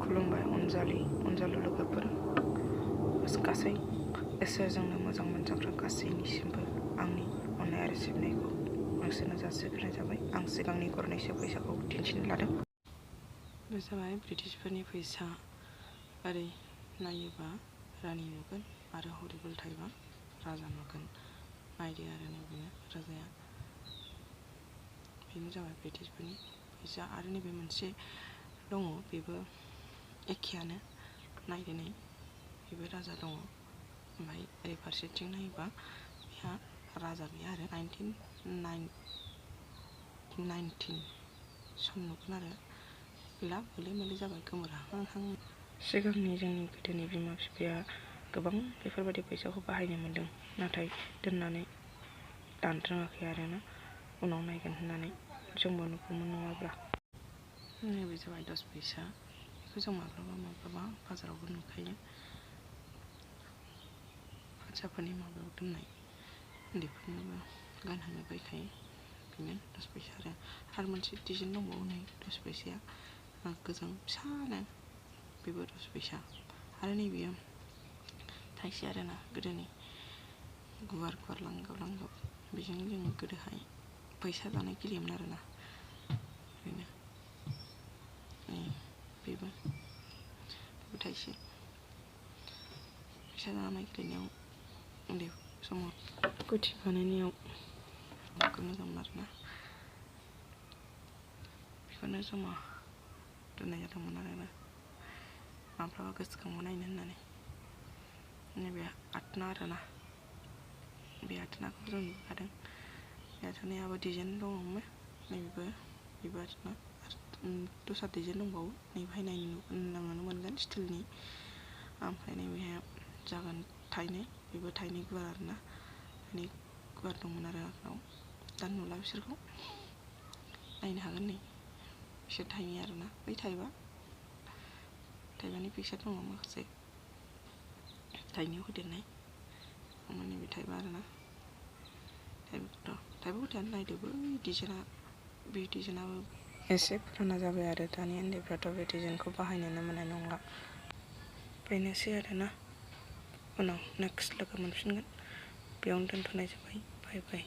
खुलुमबाय अनजालु लोगोफोर गासै इसोरजोंनो मोजां मोनजाग्रा गासैनिसिमबो आंनि अननाय आरो सिबिनायखौ नोंसोरनो जासिग्रोनाय जाबाय। आं सिगांनि गरनैसो फैसाखौ दिन्थिनो लादों। बे जाबाय ब्रिटिशफोरनि फैसा। ओरै नायोबा रानि नुगोन आरो हरिबोल थायोबा राजा नुगोन। नायदो आरो नैबेनो राजाया। बेनो जाबाय ब्रिटिशफोरनि फैसा। आरो नैबे मोनसे दङ, बेबो एखेयानो। नायदो नै, बेबो राजा दङ। ओमफ्राय ओरै फारसेथिं नायोबा बेहा राजा गैया आरो 1919 सम नुगोन आरो गैला, मोले मोले जाबाय, गोमोरहांहां। सिगांनि जोंनि गोदोनि बिमा बिफाया गोबां बेफोरबायदि फैसाखौ बाहायनो मोन्दों, नाथाय दोननानै दानो रोङाखै आरोना, उनाव नायगोन होननानै जोंबो नुगौमोन नङाब्ला। नैबे जाबाय 10 फैसा। बेखौ जों माब्लाबा बाजारावबो नुखायो। बाच्चाफोरनि माबायाव दोननाय, उन्दैफोरनोबो गानहोनो बायखायो। बेनो 10 फैसा आरो मोनसे डिजाइन दंबावो नै 10 फैसाया गोजों फिसानो, बेबो 10 फैसा। आरो नैबेयो थाइसे आरोना, गोदोनि गुवार गुवार लांगाब, बेजों जोङो गोदोहाय फैसा जानाय गेलेयोमोन आरोना। ओरैनो बेबो थाइसे फैसा जानाय गेलेनायाव उन्दै समाव गुथि बानायनायाव मोजांमोन आरोना। बेखौनो जमा दोननाय जादोंमोन आरोना, माब्लाबा गोसोखांबा नायनो होननानै। नैबे आथोना आरोना, बे आथोनाखौ जों नुखादों। बे आथोनायाबो डिजाइन दङमोन। बेबो आथोना आरो दस्रा डिजाइन दंबावो। नैबेहाय नुनो मोनगोन स्टिलनि। ओमफ्राय नैबेहाय जागोन थाइनै, बेबो थाइनै गुवार आरोना, थाइनै गुवार दंमोन आरो आगोलाव। दा नुला बिसोरखौ, नायनो हागोन नै, बिसोर थाइनै आरोना। बै थाइबानि फैसा दङ माखासे, थाइनैयाव होदेरनाय। नैबे थाइबा आरोना, थाइबा गथायानो नायदो, बै डिजाइना, बे डिजाइनाबो एसे फुराना जाबाय आरो दानि उन्दैफ्राथ' बे डिजाइनखौ बाहायनोनो मोननाय नंला। बेनोसै आरोना, उनाव नेक्स्ट लोगो मोनफिनगोन। बेयावनो दोनथ'नाय जाबाय। बाय बाय।